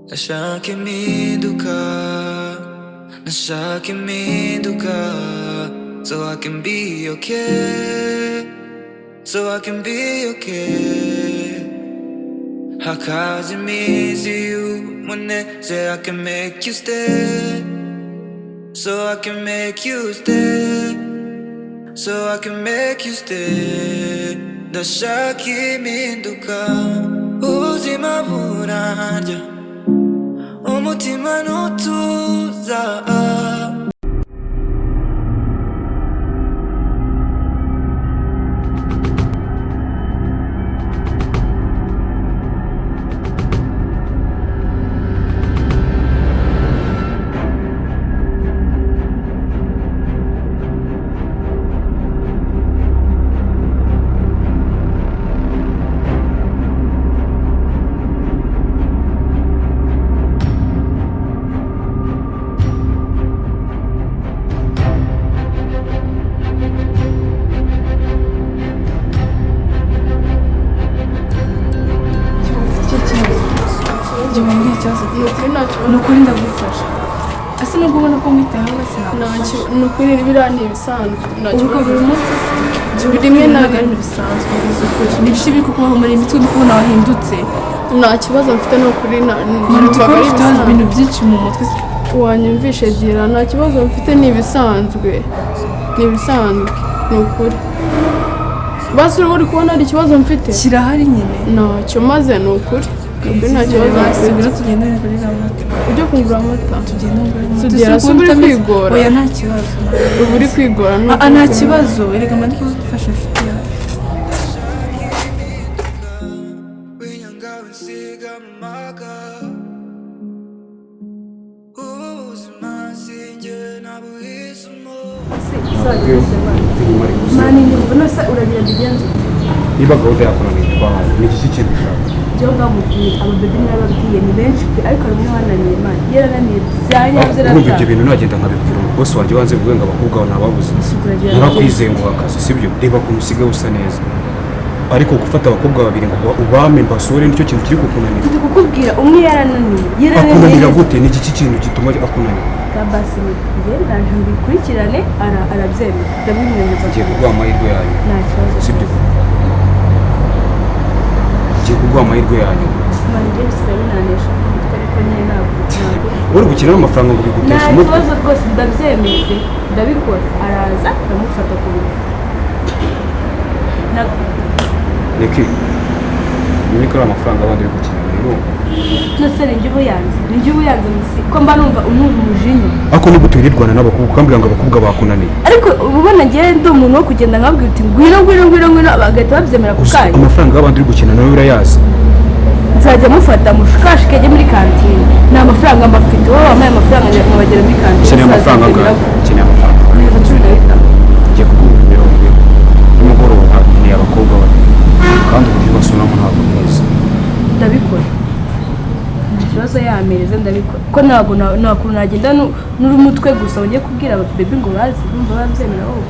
Ndashaka impinduka, ndashaka impinduka, so I can be okay, so I can be okay. Hakaza iminsi y'umunezero, I can make you stay, so I can make you stay, so I can make you stay. Ndashaka impinduka, ubuzima burarya, umutima ntutuza. Icyo kibazo njye mbwira, ikibazo Ni ukuri nta kibazo. Ni ukuri ndagufasha. Ese nubwo ubona ko nkwitayeho wese nagufasha? Ni ukuri biriya ni ibisanzwe, nta Ubu kibazo. buri munsi Rimwe na ntabwo ari ibintu bisanzwe, bizi ukuri. Ni ibiki biri kukubaho muri iyi mitwe? Uri kubona wahindutse. Nta kibazo mfite, ni ukuri Mara numvaga tukaba ari ufite ibisanzwe. ibintu byinshi mu mutwe. Wanyumvishe gira, nta kibazo mfite, ni ibisanzwe, ni ibisanzwe, ni ukuri. Basi uri kubona hari ikibazo mfite? Kirahari nyine. Ntacyo, maze ni ukuri, ni ukuri nta kibazo mfite. Ngwino tugende kuri amata. Ujya kugura amata? Tugende kuri amata. Tugera se, uba uri kwigora. Oya, nta kibazo. Uba uri kwigora, ni Ah, ukuri. nta kibazo erega, mba ndi kugufasha, inshuti yawe. Winyanga winsiga mu maga, ubuzima sinjye nabuhisemo. Man, nyumva nose uragira bigenze ute? Niba gahunda yakunaniye twahawe, ni iki kintu ushaka? Njyewe ngamubwira ababebi narababwiye ni benshi pe, ariko hari umwe wananiye, man, yarananiye bya nyabyo. Urumva ibyo bintu nagenda nkabibwira umubosi wanjye wanze kuvuga ngo abakobwa bawe ntababuze? Uragira Narakwizeye ngo akazi, sibyo? Reba ukuntu usigaye usa neza, ariko gufata abakobwa babiri ngo ubame mbasure nicyo kintu kiri kukunanira? Ndi kukubwira, umwe yarananiye, yarananiye. Akunanira gute? Ni iki kintu gituma akunanira? Basi njye ndaje mbikurikirane, arabyemera, ndabimwemeza. Ngiye kuguha amahirwe yanyu. Nta kibazo. Sibyo? Ngiye kuguha amahirwe yanyu. Man, njye bisigaye binanesha umutwe, ariko nyine ntabwo Uri gukina n'amafaranga ngo nta biguteshe umutwe. kibazo rwose, ndabyemeye pe, ndabikora. Araza ndamufata ku ngufu. Niki ni ko ari amafaranga abandi uri gukina rero. Nose ni njye uba uyanze, ni njye uba uyanze musi ko mba numva unura umujinya. Ariko nubwo turirwana n'abakobwa, ukambwira ngo abakobwa bakunaniye. Ariko uba ubona njyewe ndi umuntu wo kugenda nkabwira uti ngwino, ngwino, ngwino, ngwino, bagahita babyemera ako Gusa kanya. amafaranga y'abandi uri gukina nawe urayazi. Nzajya mufata mushikashike ajye muri kantine, ni amafaranga mba mfite. Wowe wampaye amafaranga nkabagera muri kantine. Ukeneye amafaranga angahe? Ukeneye amafaranga? Neza, 15. Ngiye kuguha 40 nimugoroba. Ni abakobwa babiri kandi uburyo basuramo ntabwo mwiza. Ndabikora, nta kibazo, yamereze ndabikora, ko ntabwo nta kuntu nagenda n'urumutwe gusa ugiye kubwira ababebi ngo baze, bumva babyemera. Wowe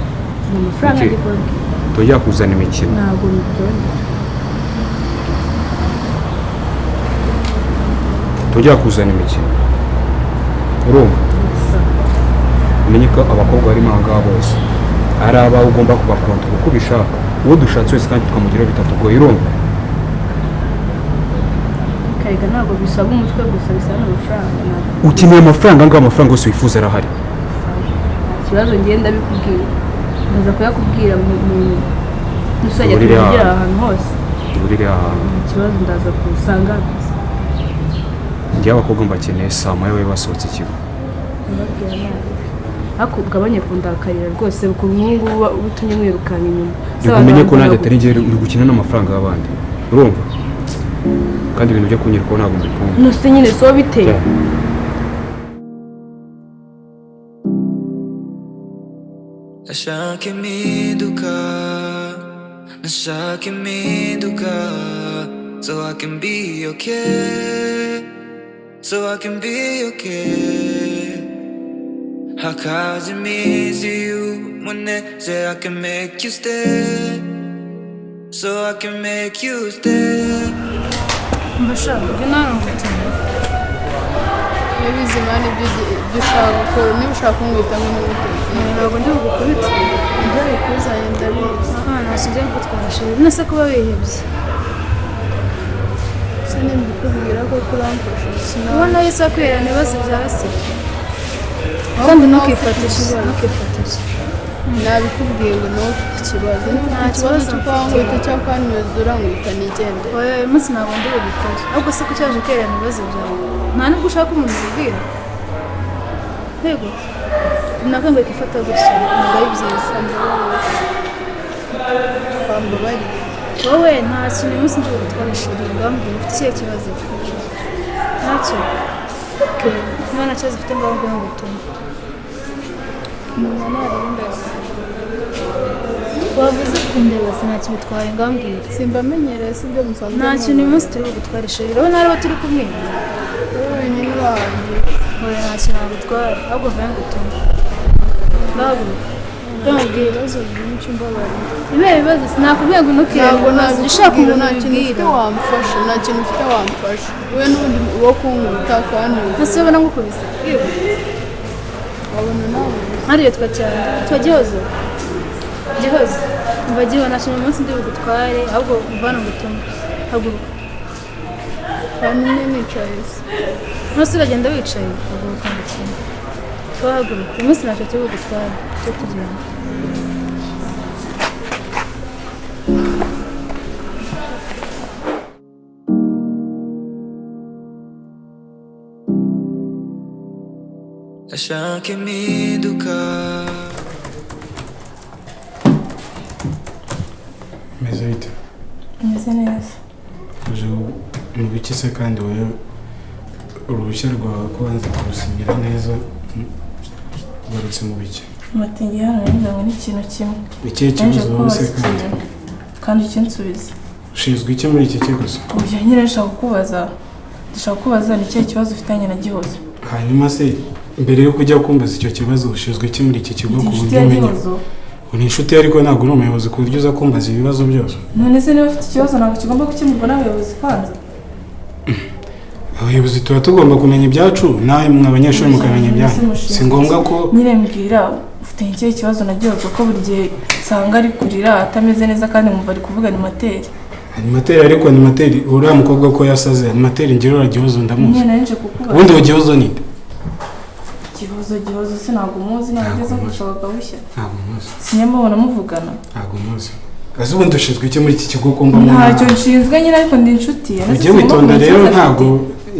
ni amafaranga Okay. ngiye kubabwira. Tujya kuzana imikino. Ntabwo byongera. Tujya kuzana imikino, urumva? Umenye ko abakobwa barimo aha ngaha bose ari abawe, ugomba kubakontora uko ubishaka, uwo dushatse wese kandi tukamugeraho bitatugoye, urumva? Karega ntabwo bisaba umutwe gusa, bisaba n'amafaranga, ntabwo Ukeneye amafaranga angahe? Amafaranga yose wifuza arahari. Nta kibazo, ngenda bikubwira, ndaza kuyakubwira mu nusajya Duhurire tuvugira ahantu. ahantu hose. Duhurire ahantu. Nta kibazo, ndaza kusanga. Njyewe abakobwa mbakeneye saa moya babe basohotse ikigo. Ndababwira nabi, ariko ugabanye kundakarira rwose, ukuntu nk'ubu ngubu uba utumye mwirukanka inyuma. Reka umenye ko nanjye atari njyewe uri gukina n'amafaranga y'abandi, urumva? Kandi ibintu byo kunyirikaho ntabwo mbikunda. Nose nyine so biteye. Yeah. Ndashaka impinduka, ndashaka impinduka, so I can be okay, so I can be okay. Hakaza iminsi y'umunezero, I can make you stay, so I can make you stay. Mbasha, ubwo nawe ngutumye. Ndabizi mani, ibyo ushaka gukora, niba ushaka kumwita ngo n'umwite. Ntabwo ndi bugukubite. Ibyo bikuzanye ndabizi. Aha ntacyo ngiye kugutwara chérie, none se kuba wihebye? Se nimbikubwira ko kuramfasha? Ubona yise akwirana ibibazo byawe se kandi ntukifatishe, ntukifatishe. Nabikubwiye ngo nawe ufite ikibazo, niba ufite ikibazo cyo kuba cyangwa kwanyuzura nkubita nigendere. Oya, uyu munsi ntabwo ndi bubikore. Ahubwo se kuki waje kwererana ibibazo byawe? Nta nubwo ushaka umuntu ubibwira. Yego, ntabwo ngo ifata gutya, ntabwo ari byiza. Wambabariye. Wowe nta kintu uyu munsi ndi bugutware chérie. Ngambwira, ufite ikihe kibazo? Ntacyo? Okay, niba nta kibazo ufite, ngaho ngwino ngutume. Umuntu ntarabindeba. Wavuze kundeba se, nta kintu bitwaye, ngambwira. Simbamenyereye, si ibyo musanzwe. Nta kintu uyu munsi turi bugutware chérie. Urabona hari abo turi kumwe. Wowe wenyine urahagije. Oya, nta kintu nagutwara, ahubwo vayo ngutume. Ngahaguruka. Ndamubwira. Ibibazo byinshi, mbabarira. Ibihe bibazo? Sinakubwiye ngo ntukirane Ntabwo ibibazo, jya ushaka nabikubwira. umuntu Nta kintu ufite ubibwira. wamfasha, nta kintu ufite wamfasha. Wowe n'ubundi wo kunkubita kanyuzura. Ese ubona ngukubise? Yego. Wabona nawe. Hariya twa cyane twa Gihozo. Gihozo, umva Giho, nta kintu uyu munsi ndi bugutware, ahubwo umva hano ngutume. Haguruka. Hanyuma nicaye se? Ntose uragenda wicaye? Haguruka ngutume. Twahaguruka, uyu munsi ntacyo turi bugutware, tujye tugenda. Ndashaka impinduka. Meze bite? Meze neza. Uje mu biki se kandi wowe uruhushya rwawe ko wanze kurusinyira neza, ugarutse mu biki? Amatingi hano nizanywe n'ikintu kimwe. Ikihe Naje kibazo wowe kubaza se kandi? ikintu kandi ukinsubiza. Ushinzwe iki muri iki kigo se? Ubu nyine ndashaka kukubaza, ndashaka kukubaza ni ikihe kibazo ufitanye na Gihozo? Hanyuma se mbere yo kujya kumbaza icyo kibazo, ushinzwe iki muri iki kigo Ndi ku inshuti buryo ya umenya? Gihozo. Uri inshuti ariko ntabwo uri umuyobozi ku buryo uza kumbaza ibibazo byose. None se niba ufite ikibazo, ntabwo kigomba gukemurwa n'abayobozi kwanza? Abayobozi tuba tugomba kumenya ibyacu, nawe mwe abanyeshuri mukamenya ibyanyu. Si ngombwa ko Nyine mbwira, ufite ikihe kibazo na Gihozo, ko buri gihe nsanga ari kurira atameze neza kandi nkumva ari kuvuga animateur? Animateur, ariko animateur uriya mukobwa ko yasaze, animateur ngira uriya Gihozo ndamuzi. Nyine nari nje kukubaza. Ubundi uwo Gihozo ni nde? Gihozo, Gihozo se ntabwo umuzi? Ntabwo ugeze Ntabwo. gusohoka bushya? Ntabwo muzi. Sinyamubona muvugana? Ntabwo muzi. Ese ubundi ushinzwe iki muri iki kigo ko mbona? Ntacyo nshinzwe nyine, ariko ndi inshuti ye. Ujye witonda rero, ntabwo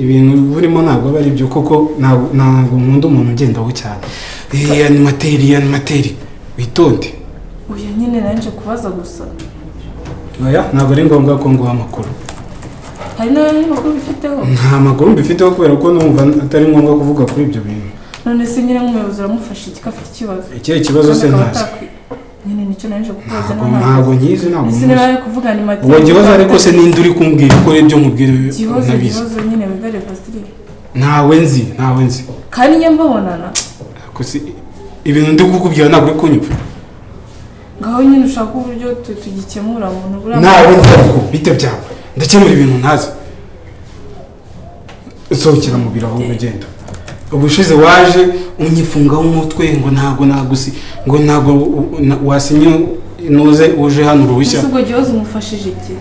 ibintu burimo ntabwo aba ari byo, kuko ntabwo nkunda umuntu ugendaho cyane. Animateur, animateur, witonde. Uyu nyine nari nje kubaza gusa. Oya, ntabwo ari ngombwa ko nguha amakuru. Hari n'andi makuru bifiteho? Nta makuru mbifiteho kubera ko numva atari ngombwa kuvuga kuri ibyo bintu. None se nyine nk'umuyobozi uramufasha iki ko afite ikibazo? Ikihe kibazo se? Kandi akaba Ntazi. Nyine nicyo nari nje kukubaza. Ntabwo, ntabwo nkizi, ntabwo Ese muzi. niba ari kuvuga animateur? Uwo Gihozo ariko se ninde uri kumbwira ko ibyo nkubwira Gihozo. ntabizi? Gihozo nyine wigare pasiteri. Ntawe nzi, ntawe nzi. Kandi njye mbabonana. Ariko se ibintu ndi kukubwira ntabwo uri kunyumva? Ngaho nyine ushaka uburyo tugikemura muntu buriya. Ntawe nzi, ariko bite byawe? Ndakemura ibintu ntazi? Sohokera mu biro ahubwo ugenda. Ubushize waje unyifungaho umutwe ngo ntabwo nagusi, ngo ntabwo wasinye nuze uje hano uruhushya. Ese ubwo Gihozo umufashije iki?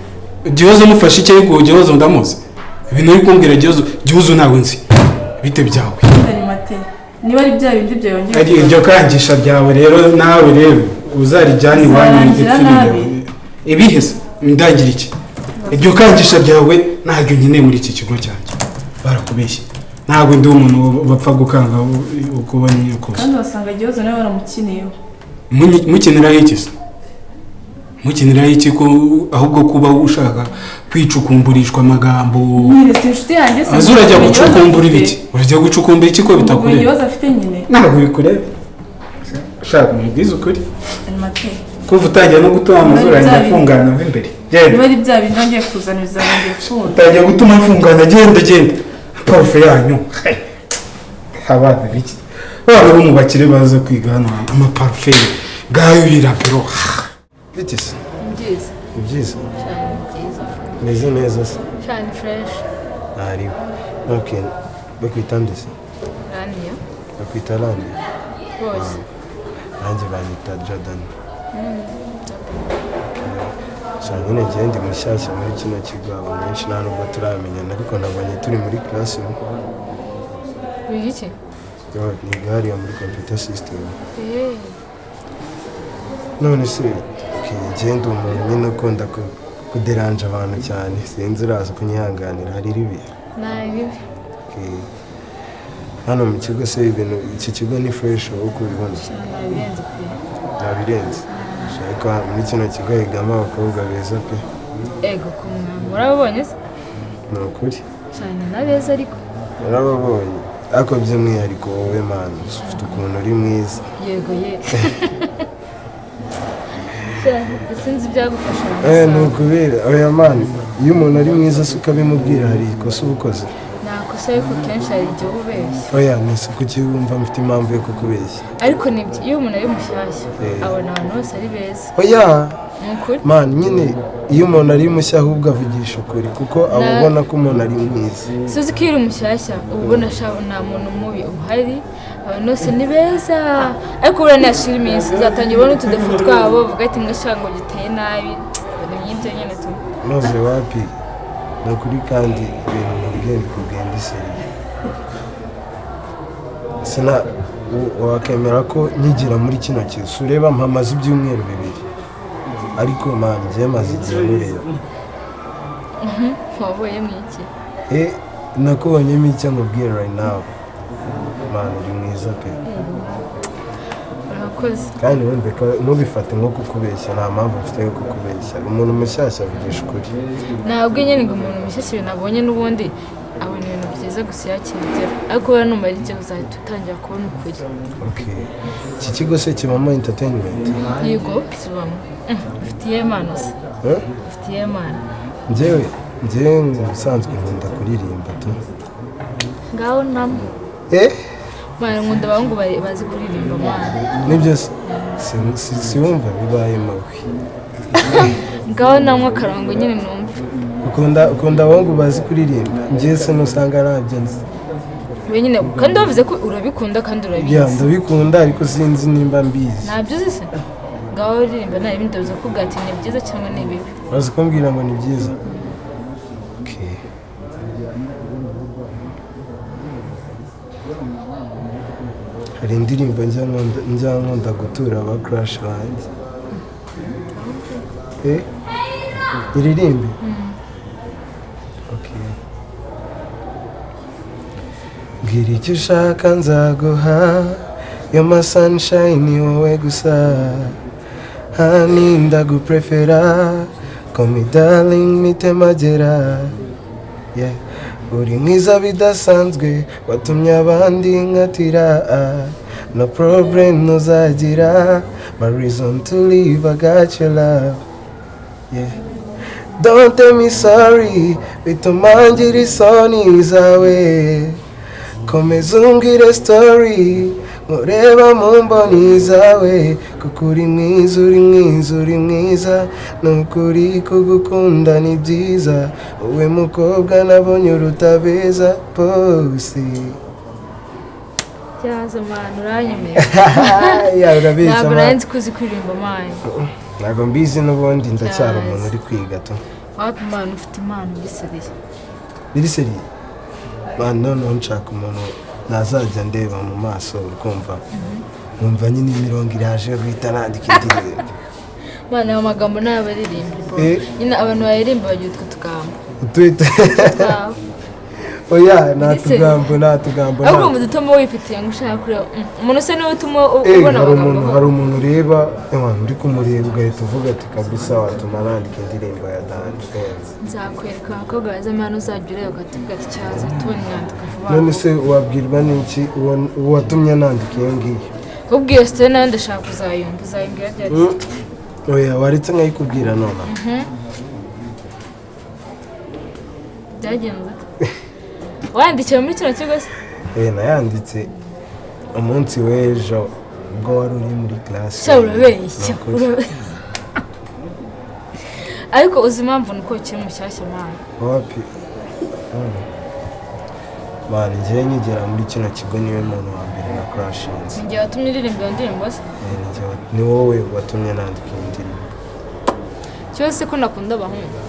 Gihozo mufashe iki? Ariko Gihozo ndamuzi. Ibintu uri kumbwira, Gihozo, Gihozo ntabwo nzi, bite byawe? Animateur, niba ari bya bindi byawe yongeye Ari iryo kangisha ryawe rero, nawe rero uzarijyane iwanyu. Bizarangira Ndetse nabi. Ibihe se ndangira iki? Iryo kangisha ryawe ntabwo nkeneye muri iki kigo cyanjye. Barakubeshye, ntabwo ndi umuntu bapfa gukanga uko ubonye kose. Kandi wasanga Gihozo nawe waramukiniyeho. Mukeneraho iki se? Mukeneraho iki ko ahubwo kuba ushaka kwicukumburishwa amagambo? Nyine si inshuti yanjye se? Aza urajya Kumenya ibibazo gucukumbura afite. ibiki? Urajya gucukumbura iki ko Kumenya bitakureba? ibibazo afite nyine. Ntabwo bikureba. Ushaka umubwize ukuri. Animateur. Kuva utangiye no gutuma amazuru yanjye afungana ava imbere, genda. Niba ari bya bindi wongeye kuzana, bizarongera ipfundo. Utangiye gutuma mfungana, genda, genda. Parufe yanyu. Hey. Abana biki, abana bo mu bakire baza kwiga hano hantu, amaparufe ngayo y'irabiro Bite se? Byiza. Ni byiza. Cyane byiza. Meze neza se? Cyane fresh. Ntariwe. Okay, bakwita nde se? Rania. Bakwita Rania? Bose. Nanjye banyita Jordan. Sha nyine njyewe ndi mushyashya muri kino kigo, abantu benshi nta nubwo turamenyana, ariko nabonye turi muri class imwe. Wiga iki? Yo, niga hariya muri computer system. Eh. None se, okay, njyewe ndi umuntu nyine ukunda kuderanja abantu cyane, sinzi uraza kunyihanganira, hari ribi? Nta bibi. Okay. Hano mu kigo se ibintu, iki kigo ni fresh wowe uko ubibona? Nta birenze pe. Nta birenze. Ariko muri kino kigo higamo abakobwa beza pe. Ego ku mwana. Urababonye se? Ni ukuri. Cyane na beza ariko. Narababonye. Ariko by'umwihariko wowe man, ufite ukuntu uri mwiza. Yego ye. Sinzi ibyagufasha. Ni ukubera oya man, iyo umuntu ari mwiza se ukabimubwira hari ikosa uba ukoze? Nta kosa, ariko kenshi hari igihe uba ubeshya. Oya, nese kuki wumva mfite impamvu yo kukubeshya? Ariko nibyo, iyo umuntu ari mushyashya Eh. abona abantu bose ari beza. Oya. Ni ukuri. Man, nyine iyo umuntu ari mushya ahubwo avugisha ukuri, kuko aba abona ko umuntu ari mwiza. Suzi ko iyo uri mushyashya uba ubona sha nta muntu mubi uhari, abantu bose ni beza, ariko buriya nihashira iminsi uzatangira ubona utudefu twabo, uvuga ati ngo sha ngo giteye nabi, ibintu nk'ibyo nyine tu. Maze wapi, ni ukuri, kandi ibintu nkubwiye bikubwiye ndi sérieux. Sina wakemera ko nkigira muri kino kizu, si ureba mpamaze ibyumweru 2, ariko man, njyewe maze igihe nkureba. Wabonye mu iki? Eh, nakubonyemo icyo nkubwiye right now, man, uri mwiza pe. Urakoze. Kandi wumve ko ntubifate nko kukubeshya, nta mpamvu mfite yo kukubeshya. Umuntu mushyashya avugisha ukuri. Ntabwo nyine ngo umuntu mushyashya ibintu abonye n'ubundi abona ibintu byiza gusa yakigera, ariko buriya numara igihe uzahita utangira kubona ukuri. Okay, iki kigo se kibamo entertainment? Yego, kibamo. Ufite iyihe mpano se? Eh? Ufite iyihe mpano? Njyewe mu busanzwe nkunda kuririmba tu. Ngaho namo. Eh. Mwana, nkunda abahungu bazi kuririmba mwana. Nibyo se? Si wumva bibaye mabi. Ngaho namwe akarongo nyine numva. Ukunda abahungu bazi kuririmba? Njyewe se nusanga ntabyo nzi. We nyine kandi wavuze ko urabikunda kandi Ya, urabizi. ndabikunda, ariko sinzi nimba mbizi. Ntabyo uzi se? Ngaho uririmba, nta ibindi uza kuvuga ati ni byiza cyangwa ni bibi. Bazi kumbwira ngo ni byiza. Okay. Hari indirimbo njya nkunda gutura aba crush banjye. Eh, iririmbe? Okay. Mbwira icyo ushaka nzaguha, You're my sunshine, wowe gusa. Honey, ndaguprefera. Call me darling, mitemagera. Yeah. Uri mwiza bidasanzwe, watumye abandi nkatira. No problem ntuzagira. My reason to live, I got your love. Yeah. Don't tell me sorry, bituma ngira isoni zawe. Komeza umbwire story, nkureba mu mboni zawe. Kuko uri mwiza, uri mwiza, uri mwiza. Nukuri kugukunda ni byiza. Wowe mukobwa nabonye uruta beza bose. Cyaza mwana, uranyemera. Ya, urabizi. Ntabwo Ama- nari nzi ko uzi kuririmba mwana. Ntabwo mbizi n'ubundi, ndacyari Cyaza. umuntu uri kwiga tu. Wapi mwana, ufite impano biseriye. Biri sérieux man, noneho nshaka umuntu nazajya ndeba mu maso, ukumva nkumva nyine imirongo iraje guhita nandika indirimbo. Mwana, ayo magambo ni ay'abaririmbyi bro. Eh. Nyine abantu baririmba bagira utwo tugambo Utwite. Twabo. Oya, nta Biri sérieux. tugambo, nta tugambo. Ahubwo Nta mu dutuma wifitiye ngo ushaka kureba umuntu usa niwe utuma Eh, ubona hari amagambo. umuntu, hari umuntu ureba, ewana, uri kumureba ugahita uvuga ati kabisa watuma nandika indirimbo ya danger irenze. Nzakwereka abakobwa baza hano, uzajya ureba ugahita ati cyaza tubona imyandiko vuba. None se wabwirwa n'iki uwatumye nandika iyo ngiyo? Ubwiye story nawe ndashaka kuzayumva, uzayimbwira ryari? Oya, waretse nkayikubwira nonaha. Byagenze ute? Wandikiwe muri kino kigo se? Eh, nayanditse umunsi w'ejo ubwo wari uri muri class. Sha, urabeshya. Ni ukuri. Ariko uzi impamvu? Ni uko ukiri mushyashya mwana. Wapi. Man, njyewe nkigera muri kino kigo niwe muntu wa mbere na crashinze. Njye watumye uririmba iyo ndirimbo se? Eh, ni wowe watumye nandika iyi ndirimbo. Ikibazo se ko nakunda abahungu?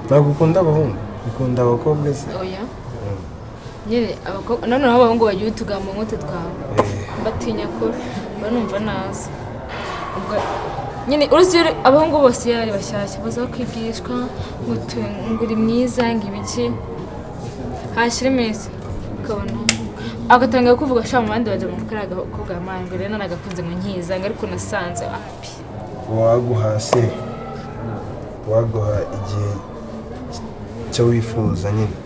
Ntabwo ukunda abahungu, ukunda abakobwa se? Oya. Nyine abakobwa noneho abahungu bagira utugambo nk'utu twawe. Batinya ko mba numva naza. Ubwo nyine uruzi abahungu bose iyo ari bashyashya baza kwigishwa ngo uri mwiza ngo ibiki, hashira iminsi ukabona agatangira kuvuga sha mu bandi bajya mu kariya gakobwa mani ngo rero nagakunze ngo nkiza ngo ariko nasanze api. Waguha se, waguha igihe cyo wifuza nyine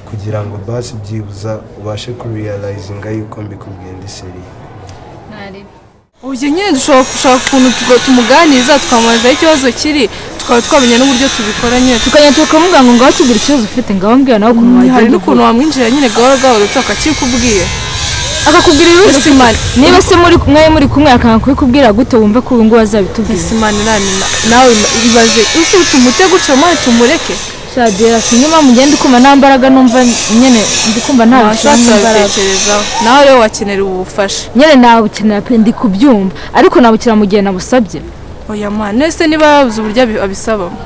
kugira ngo basi byibuza ubashe kurealizinga yuko mbikubwiye ndi seriye. Nari Uyu nyine dushobora gushaka ukuntu tumuganiriza tukamubaza ikibazo kiri, tukaba twamenya n'uburyo tubikora nyine, tukajya tukamubwira ngo ngaho tubwire ikibazo ufite, ngaho mbwira nawe ukuntu wagenda. Hari n'ukuntu wamwinjira nyine gahoro gahoro akakikubwira, akakubwira ibibazo. Niba se muri mwe muri kumwe akanga kubikubwira gute wumva ko ubu ngubu azabitubwira? Simani nawe ibaze ese tumute gutyo mani tumureke? Shadira sinzi impamvu ngenda ndikumva nta mbaraga numva nyine ndikumva nta mbaraga. Nawe rero wakenera ubufasha. Nyine nabukenera pe, ndi kubyumva ariko nabukira mu gihe nabusabye. Oya mani nese niba yabuze uburyo abisabamo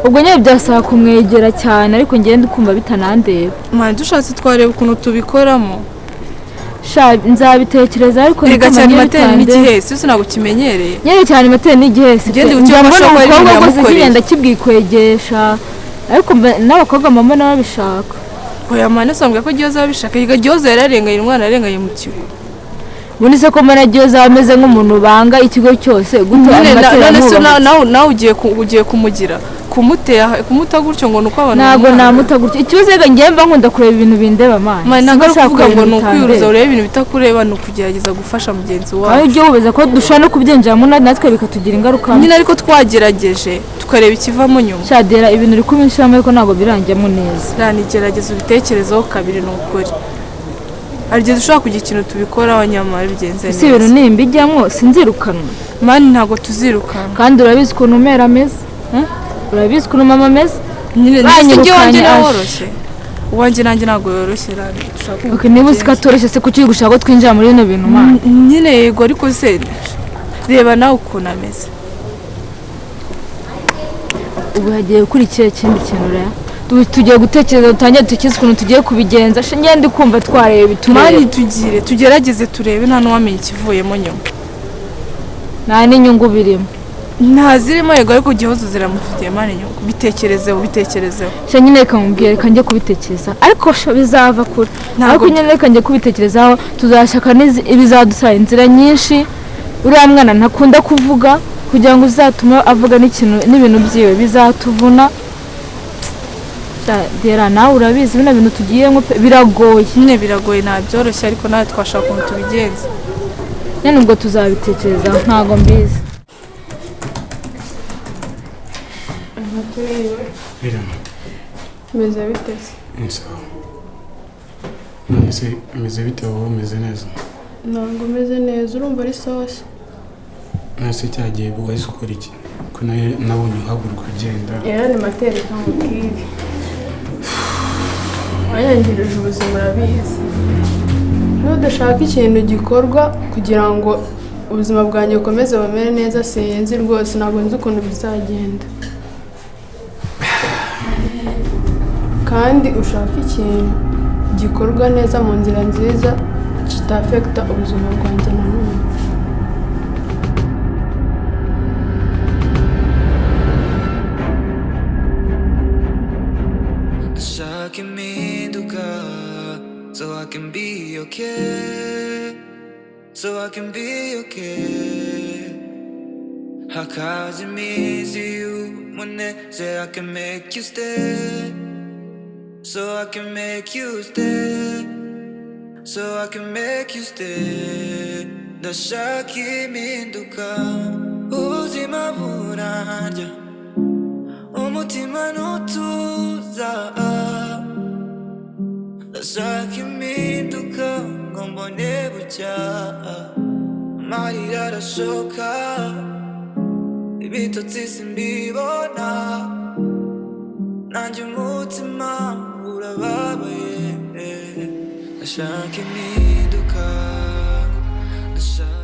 ubwo nyine byasaba kumwegera cyane, ariko ngenda ndikumva bitanandeba. Mani dushatse twareba ukuntu tubikoramo. Sha nzabitekereza ariko rega cyane materi n'igihesi se ntabwo kimenyereye. Nyine cyane materi n'igihesi ngende ucyo bashaka umukobwa rwose kigenda kibwikwegesha, ariko n'abakobwa mama nabo babishaka. Oya mani usanga ko Gihozo abishaka, yiga Gihozo yararenganye umwana arenganye mu kigo. Ubundi se ko mbona Gihozo ameze nk'umuntu banga ikigo cyose gute none se nawe ugiye kumugira kumuta gutyo ngo nuko abantu ntabwo namuta gutyo. Ikibazo rega ngiye mba nkunda kureba ibintu bindeba mani. Mani ntabwo ari ukuvuga ngo ni ukwiyuruza urebe ibintu bitakureba, ni ukugerageza gufasha mugenzi wawe. Aho ujya wubaza ko dushobora no kubyinjiramo natwe bikatugira ingaruka nyine, ariko twagerageje tukareba ikivamo nyuma. Shadera ibintu uri kubinshiramo ariko ntabwo birangiyemo neza. Ranigerageza ubitekerezeho kabiri ni ukuri. Hari igihe dushobora kugira ikintu tubikoraho nyamara bigenze neza. Ese ibintu nimbijyamo sinzirukanwa? Mani ntabwo tuzirukanwa. Kandi urabizi ukuntu umera ameze? Urabizi ukuntu mama ameze? Nyine nge wanjye nawe woroshye. Uwanjye nanjye ntabwo yoroshye. Okay, niba uzi ko atoroshye se kuki uri gushaka ko twinjira muri bino bintu mani? Nyine yego ariko se reba nawe ukuntu ameze. Ubu hagiye gukurikira ikindi kintu rero. Tugiye gutekereza dutangiye dutekereze ukuntu tugiye kubigenza. Ngende ndikumva twareba bitureba. Mani tugire tugerageze turebe nta n'uwamenya ikivuyemo nyuma. Nta n'inyungu birimo. Nta zirimo yego ariko Gihozo ziramufitiye mani inyungu. Bitekerezeho bitekerezeho. Sha nyine reka mubwire reka njye kubitekereza ariko sha bizava kure. Ariko nyine reka njye kubitekerezaho, tuzashaka ibizadusaba inzira nyinshi. Uriya mwana ntakunda kuvuga kugira ngo uzatume avuga n'ikintu n'ibintu byiwe bizatuvuna. Dera nawe urabizi bino bintu tugiyemo biragoye. Nyine biragoye ntabyoroshye ariko nawe twashaka ukuntu tubigenza. Nyine ubwo tuzabitekereza ntabwo mbizi. Meze bite se? None meze bite wowe umeze neza? Ntabwo meze neza, urumva ari sawa se? Nase cyagiye wahise ukora iki? Ko nabonye uhaguruka ugenda. Era ni materi kamubwire. Wanyangirije ubuzima urabizi. Nudashaka ikintu gikorwa kugira ngo ubuzima bwanjye bukomeze bumere neza sinzi rwose ntabwo nzi ukuntu bizagenda. Kandi ushaka ikintu gikorwa neza mu nzira nziza kitafekita ubuzima bwanjye nanone. Ndashaka impinduka so I can be okay, so I can be okay. Hakaza iminsi y'umunezero I can make you stay, so I can make you stay, so I can make you stay. Ndashaka impinduka ubuzima burarya umutima ntutuza. Ndashaka impinduka ngo mbone bucya, amarira arashoka ibitotsi simbibona, nanjye umutima Urababaye. Ndashaka impinduka, ndashaka.